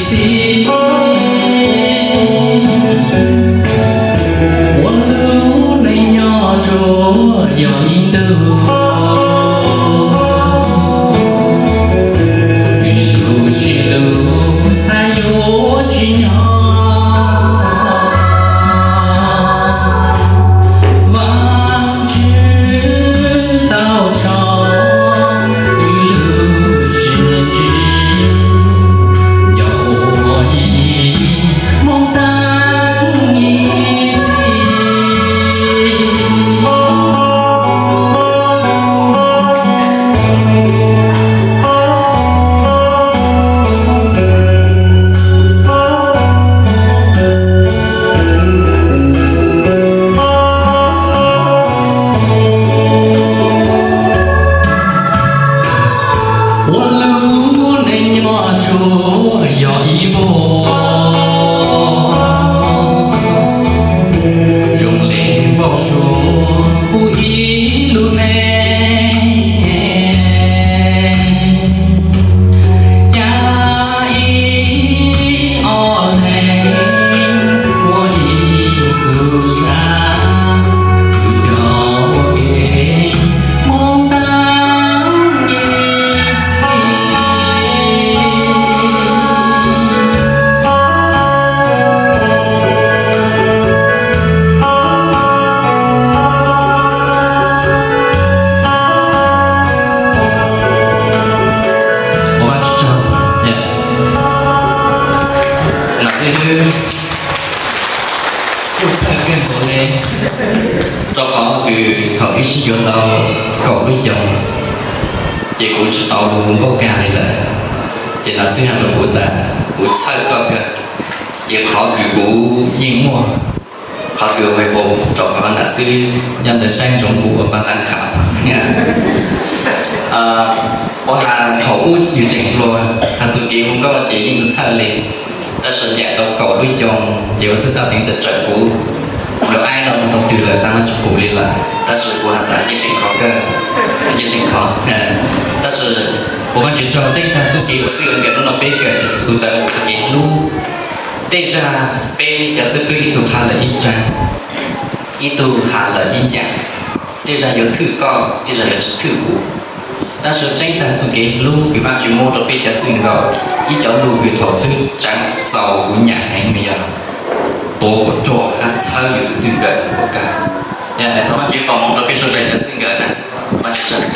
txiv, ua lub neej nyob tsuas yog ib ntu, lub siab lub xav yuav tsis nyob. Vaajtswv tau tso lub siab ntsws yog ua ib hmoob taag ib txhis. Ua lub neej nyob tsuas yog ib vuag, zoo le npau suav pub ib lub neej cas ib ob leeg muaj ib txuj sa, yog ua ke hmoob taag ib txhis. Ua Vajtswv tsaug, nam xib hwb kuj txhawj kawg nkaus li, rau qhov kws thaum wb sib yuav tau kaum lub xyoo, ces kuv tsis tau lug nkauj kag li lawm. Ces nam xib hwb hais rau kuv tas kuv txhawj koj kawg, ces qhov kws kuv yeej muaj qhov kws ua hais ua rau qhov nam xib hwb nyob ntawd saib ntsoov kuv ua npaj qab khav. Ua has thaum ub yus tseem hluas, has txuj kev hu nkauj ces yeej tsis txhawj li, tab sis ncaim tau kaum lub xyoo ces ua txhawj txhawj teev txawm tsawm kuv lub aib no rau twg lawm, tab no tsis pum li lawm, tab sis kuv has tas yeej tseem khov kawg, yeej tseem khov. Tab sis ua Vajtswv tsaug, tseeb tag txuj kev ua txij ua nkawm hnub no peb kawm txuj txawv kev hlub, tej zag peb cov xib hwb ib tug qha lawm ib tsaag, ib tug has lawm ib yaam, tej zag yuav thwj koj, tej zag yuav tsis thwj kuv. Tab sis tseeb tag txuj kev hlub kws Vajtswv muab rau peb cov txij nkawm, ib cov lug kws thaum xwb tseem xaus kuv nyam heev mas yog tuav kuas ruam hab txhawb yus tus txij nkawm ua kawg. Yog hais thov Vajtswv foom hmoov rau peb suav dlawg cov txij nkawm na, Vajtswv tsaug.